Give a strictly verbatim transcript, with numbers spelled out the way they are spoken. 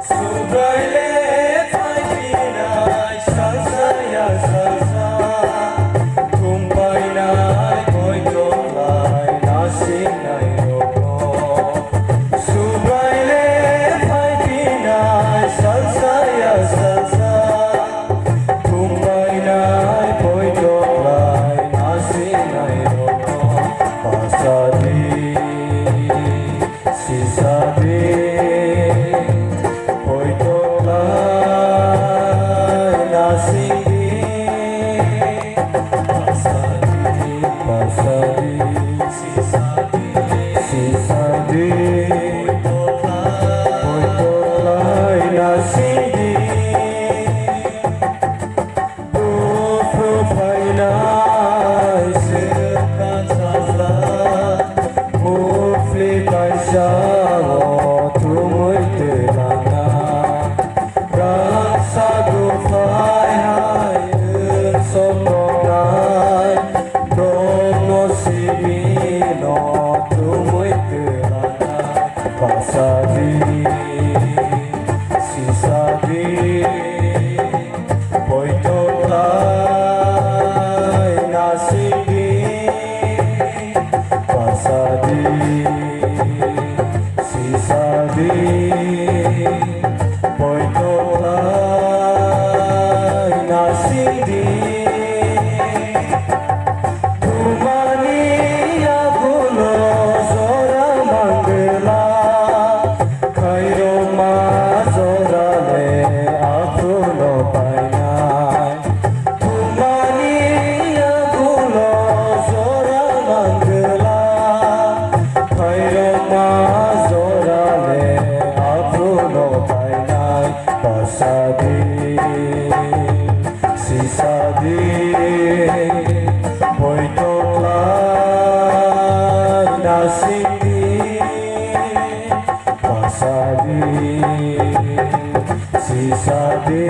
Subraile phaiphinai salsa ya salsa, thumbainai poito khlai nasingnai rokno. Subraile phaiphinai salsa ya salsa, thumbainai poito khlai nasingnai rokno. Pasadi Sisadi, poito khlai nasingdi. Pasadi, pasadi, sisadi, sisadi, poito khlai nasingdi. Buphru phainai swkang sajla, buphli kaisa o thumwi twlangna. Raksa guphai hai wng soknai, bromno simi no thumwi twlangna. Pasadi, sisadi, poito khlai nasingdi. Pasadi, sisadi, poito khlai nasingdi. Thumani yagulo jora mangwla, khairokma jora le aphuru no painai. Thumani yagulo jora mangwla, khairokma jora le aphuru no painai. Pasadi, sisadi, poito khlai nasingdi. Pasadi, sisadi,